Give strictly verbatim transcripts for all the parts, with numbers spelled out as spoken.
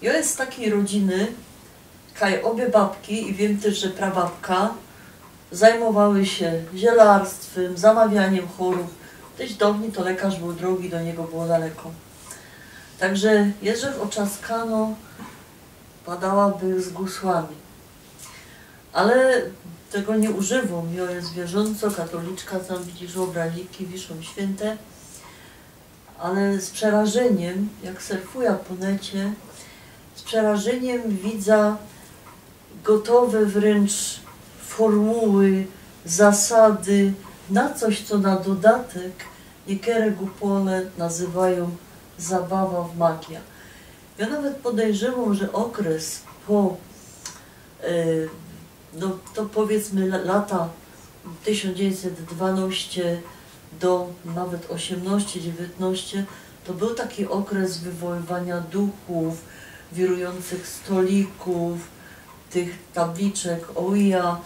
Jŏ je z takij rodziny, kaj ôbie babki i wiym tyż, że prababka zajmowały sie zielarstwym, zamawianiem chorōw. Tyż dŏwnyj to lekŏrz bōł drogi, do niego było daleko. Tak że jeżech ôtrzaskano, padała bych z gusłami. Ale tego niy używōm. Jŏ je wierząco, katoliczka, tam widzisz ôbraziki, wiszōm świynte. Ale z przerażyniym, jak surfuja po necie, z przerażyniym widza gotowe wryncz formuły, zasady na coś, co na dodatek niekere gupole nazywajōm zabawa w magiã. Jŏ nawet podejrzewōm, że ôkres po, e, no to powiydzmy la-, lata tysiōnc dziewiyńćset dwanŏście do nawet ôziymnŏście, dziewiyńtnŏście, to bōł taki ôkres wywoływaniŏ duchōw, wirujōncych stolikōw, tych tabliczek Ouija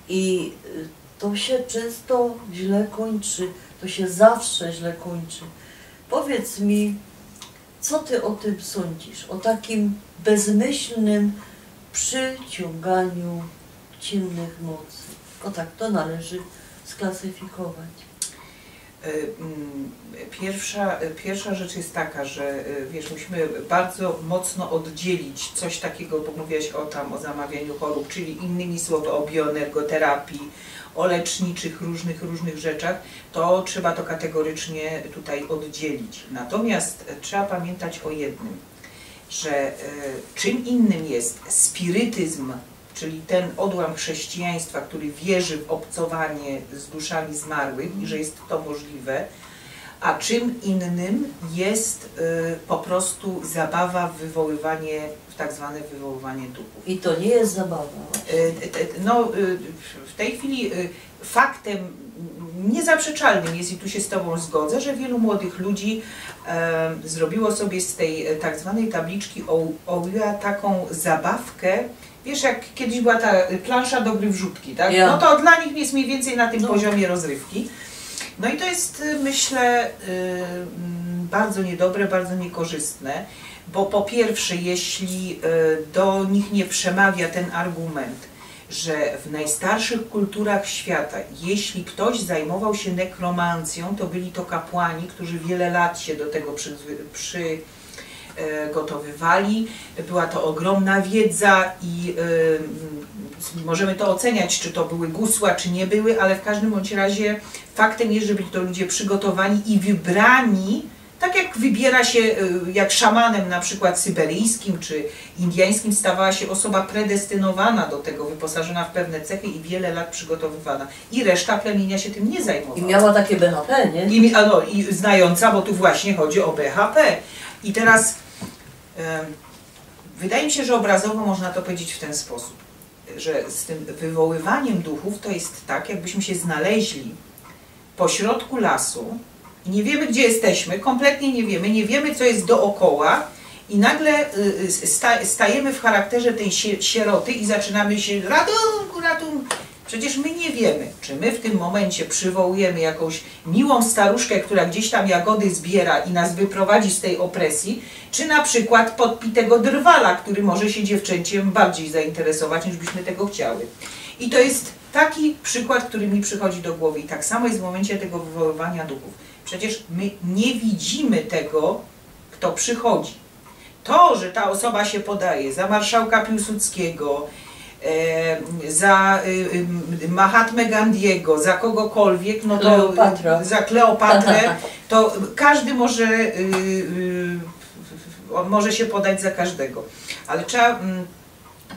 i, y, to sie czynsto źle kōńczy, to sie zawsze źle kōńczy. Powiyz mi, co ty ô tym sōndzisz, ô takim bezmyślnym przyciōnganiu ciymnych mocy? Ô tak, to należy sklasyfikować. Y, mm, piyrwsza, y, piyrwsza rzecz je taka, że, y, wiysz, musimy bardzo mocno ôddzielić coś takigo, bo mōwiłaś ô tam, ô zamawianiu chorōw, czyli innymi słowy ô bioenergoterapii, ô leczniczych rōżnych, rōżnych rzeczach, to trzeba to kategorycznie tutaj ôddzielić. Natōmiast, y, trzeba pamiyntać ô jednym, że, y, czym innym je spirytyzm, czyli tyn ôdłam chrześcijaństwa, kery wierzi w ôbcowanie z duszami zmarłych i że je to możliwe, a czym innym je, y, po prostu zabawa w wywoływanie, w tak zwane wywoływanie duchōw. I to niy je zabawa. Y, y, y, no, y, w tyj chwili, y, faktym niezaprzeczalnym je, i tu sie z tobōm zgodzę, że wielu młodych ludzi, e, zrobiło sobie z tyj, e, tak zwanej tabliczki Ou-, Ouija takõ zabawkã. Wiysz, jak kejś była ta, y, plansza do gry w rzutki, tak? Ja. No to dlŏ nich je mniyj wiyncyj na tym No. poziōmie rozrywki. No i to je, y, myślę, y, mm, bardzo niydobre, bardzo niykorzystne, bo po piyrwsze, jeśli, y, do nich niy przemawia tyn argument, że w nojstarszych kulturach świata, jeśli ftoś zajmowoł sie nekromancjōm, to byli to kapłani, kerzy wiele lat sie do tego przy-, przy-, e, gotowywali. Była to ôgrōmnŏ wiedza i, e, m, możemy to ôceniać, czy to były gusła, czy niy były, ale w kożdym bōndź razie faktym je, że byli to ludzie przigotowani i wybrani, tak jak wybiera sie, e, jak szamanym na przikłŏd syberyjskim czy indiańskim, stawała sie ôsoba predestynowana do tego, wyposażona w pewne cechy i wiele lat przigotowywano. I reszta plemienia sie tym niy zajmowała. I miała takie B H P, niy? I mi-, a no, i znajōnca, bo tu właśnie chodzi ô B H P. I teroz, em, wydaje mi sie, że ôbrazowo można to pedzieć w tyn sposōb, że z tym wywoływaniym duchōw to je tak, jakbyśmy sie znaleźli pośrodku lasu i niy wiymy, gdzie jesteśmy, kompletnie niy wiymy, niy wiymy, co je dookoła i nagle, y, y, sta-, stajymy w charakterze tyj sie-, sieroty i zaczynamy sie: „Ratunku, ratunku!” Przecież my niy wiymy, czy my w tym momencie przywołujymy jakōś miłōm staruszkã, ketra gdzieś tam jagody zbiera i nas wyprowadzi z tyj ôpresje, czy na przikłŏd podpitego drwala, kery może sie dziewczyncym bardzij zainteresować, niż byśmy tego chciały. I to je taki przikład, kery mi przichodzi do głowy. I tak samo je w mōmyncie tego wywoływaniŏ duchōw. Przecież my niy widzimy tego, fto przichodzi. To, że ta ôsoba sie podaje za marszałka Piłsudskigo, e, za, y, y, Mahatmã Gandiego, za kogokolwiek, no to, Kleopatra. Za Kleopatrã, to kożdy może, y, y, ôn może sie podać za kożdego. Ale trzeba, mm,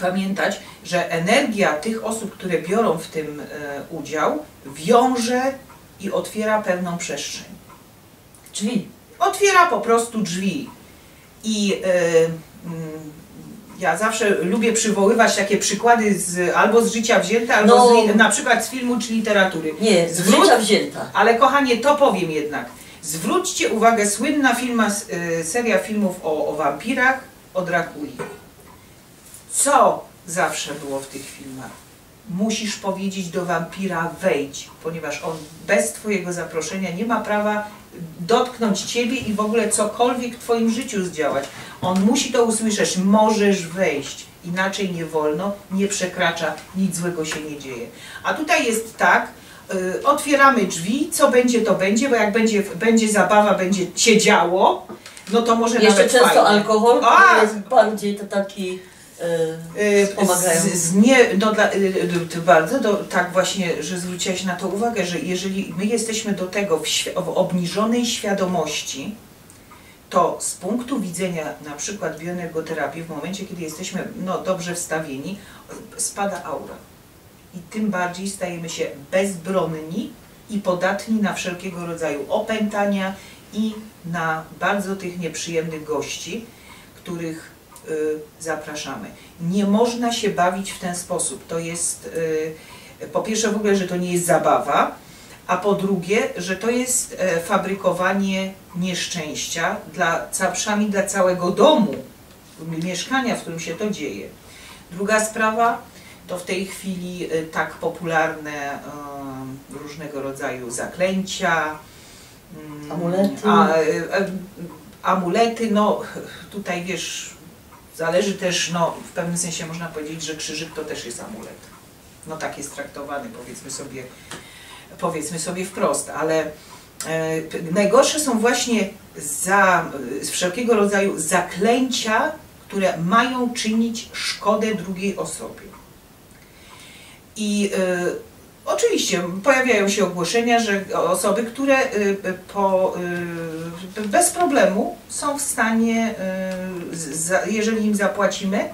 pamiyntać, że energia tych ôsōb, ketre biorōm w tym, e, udział, wiąże i ôtwiyra pewnõ przestrzeń. Drzwi. Ôtwiyra po prostu drzwi. I, e, mm, jŏ zawsze lubię przywoływać takie przikłŏdy z, abo z życiŏ wziynte, abo No. z li-, na przikłŏd z filmu czy literatury. Niy, z Zwróć-, życiŏ wziynte. Ale kochanie, to powiym jednak. Zwróćcie uwagę, słynna filma, s-, e, seria filmōw ô, ô wampirach, ô Drakuli. Co zawsze było w tych filmach? Musisz powiedzieć do wampira: „Wejdź”, ponieważ on bez twojego zaproszenia nie ma prawa dotknąć ciebie i w ogóle cokolwiek w twoim życiu zdziałać. On musi to usłyszeć: „Możesz wejść”, inaczej nie wolno, nie przekracza, nic złego się nie dzieje. A tutaj jest tak, y, otwieramy drzwi, co będzie, to będzie, bo jak będzie, będzie zabawa, będzie się działo, no to może Jeszcze nawet często fajnie. Alkohol, A! Który jest bardziej to taki e, Y, wspomagający. Z, z nie, no dla, y, y, to bardzo do, tak właśnie, że zwróciłaś na to uwagę, że jeżeli my jesteśmy do tego w, świ- w obniżonej świadomości, to z punktu widzenia na przykład bioenergoterapii, w momencie, kiedy jesteśmy, no, dobrze wstawieni, spada aura. I tym bardziej stajemy się bezbronni i podatni na wszelkiego rodzaju opętania i na bardzo tych nieprzyjemnych gości, których y, zapraszamy. Nie można się bawić w ten sposób. To jest y, po pierwsze w ogóle, że to nie jest zabawa, a po drugie, że to jest e, fabrykowanie nieszczęścia dla, ca- przynajmniej dla całego domu, mieszkania, w którym się to dzieje. Druga sprawa to w tej chwili y, tak popularne y, różnego rodzaju zaklęcia, mm, Amulety. A, y, y, amulety, no tutaj wiesz, zależy też, no w pewnym sensie można powiedzieć, że krzyżyk to też jest amulet. No tak jest traktowany, powiedzmy sobie, powiedzmy sobie wprost, ale e, p- najgorsze są właśnie za, z wszelkiego rodzaju zaklęcia, które mają czynić szkodę drugiej osobie. I e, oczywiście pojawiają się ogłoszenia, że osoby, które e, po, e, bez problemu są w stanie, e, z- za- jeżeli im zapłacimy,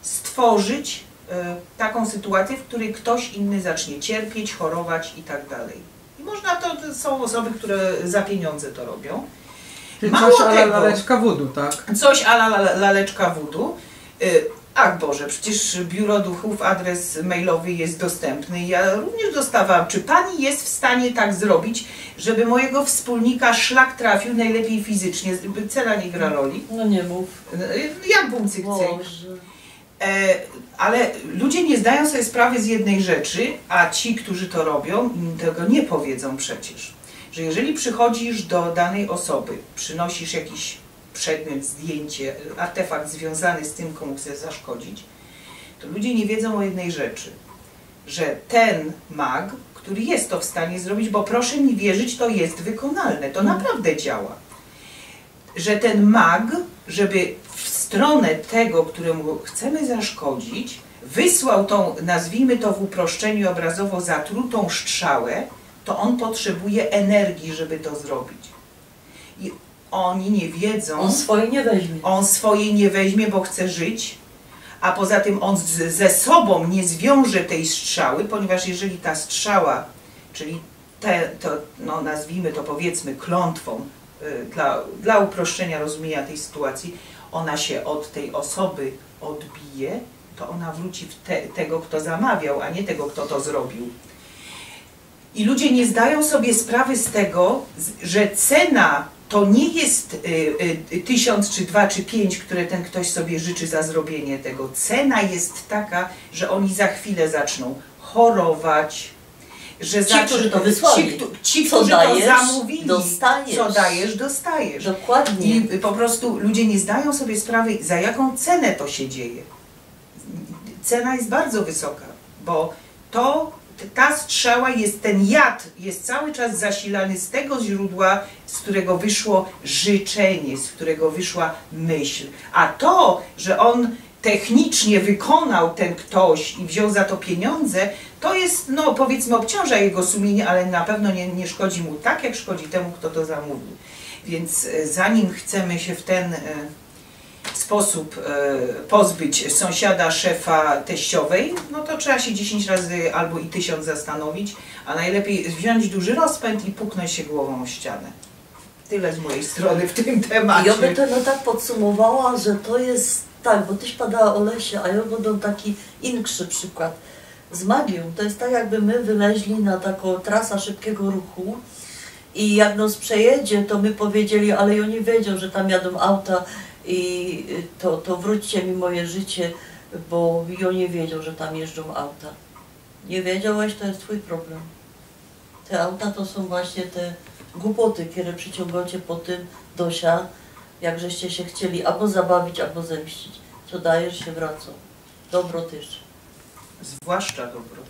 stworzyć e, taką sytuację, w której ktoś inny zacznie cierpieć, chorować i tak dalej. I można to, to są osoby, które za pieniądze to robią. Czyli Mało coś a la tego. Laleczka Voodoo, tak? Coś a la, la, laleczka voodoo. Y, Ach Boże, przecież biuro duchów, adres mailowy jest dostępny. Ja również dostawałam. Czy pani jest w stanie tak zrobić, żeby mojego wspólnika szlak trafił najlepiej fizycznie? Cena nie gra roli. No nie mów. Y, Jak bumcyk cyk. Boże. E, ale ludzie nie zdają sobie sprawy z jednej rzeczy, a ci, którzy to robią, im tego nie powiedzą przecież. Że jeżeli przychodzisz do danej osoby, przynosisz jakiś przedmiot, zdjęcie, artefakt związany z tym, komu chcesz zaszkodzić, to ludzie nie wiedzą o jednej rzeczy, że ten mag, który jest to w stanie zrobić, bo proszę mi wierzyć, to jest wykonalne, to Mm. Naprawdę działa, że ten mag, żeby w stronę tego, któremu chcemy zaszkodzić, wysłał tą, nazwijmy to w uproszczeniu obrazowo, zatrutą strzałę, to on potrzebuje energii, żeby to zrobić. I oni nie wiedzą. On swojej nie weźmie. On swojej nie weźmie, bo chce żyć, a poza tym on z, ze sobą nie zwiąże tej strzały, ponieważ jeżeli ta strzała, czyli te, to, no, nazwijmy to powiedzmy klątwą, y, dla, dla uproszczenia rozumienia tej sytuacji, ona się od tej osoby odbije, to ona wróci w te, tego, kto zamawiał, a nie tego, kto to zrobił. I ludzie nie zdają sobie sprawy z tego, z- że cena to nie jest y, y, tysiąc czy dwa czy pięć, które ten ktoś sobie życzy za zrobienie tego. Cena jest taka, że oni za chwilę zaczną chorować, że Ci, zaczną- którzy to wysłali. Ci, któ- ci Co którzy dajesz, to zamówili. Dostajesz. Co dajesz, dostajesz. Dokładnie. I po prostu ludzie nie zdają sobie sprawy, za jaką cenę to się dzieje. Cena jest bardzo wysoka, bo to, ta strzała jest, ten jad jest cały czas zasilany z tego źródła, z którego wyszło życzenie, z którego wyszła myśl. A to, że on technicznie wykonał ten ktoś i wziął za to pieniądze, to jest, no powiedzmy, obciąża jego sumienie, ale na pewno nie, nie szkodzi mu tak, jak szkodzi temu, kto to zamówił. Więc e, zanim chcemy się w ten e, sposób e, pozbyć sąsiada, szefa, teściowej, no to trzeba się dziesięć razy albo i tysiąc zastanowić, a najlepiej wziąć duży rozpęd i puknąć się głową o ścianę. Tyle z mojej strony w tym temacie. Ja by to no tak podsumowała, że to jest tak, bo tyś padała o lesie, a ja podam taki inny przykład. Z magią to jest tak, jakby my wyleźli na taką trasę szybkiego ruchu i jak nas przejedzie, to my powiedzieli, ale ja nie wiedział, że tam jadą auta i to, to wróćcie mi moje życie, bo ja nie wiedział, że tam jeżdżą auta. Nie wiedziałeś, to jest twój problem. Te auta to są właśnie te głupoty, które przyciągacie po tym do sia, jak żeście się chcieli albo zabawić, albo zemścić. Co dajesz, się wracą. Dobro też. Zwłaszcza dobro.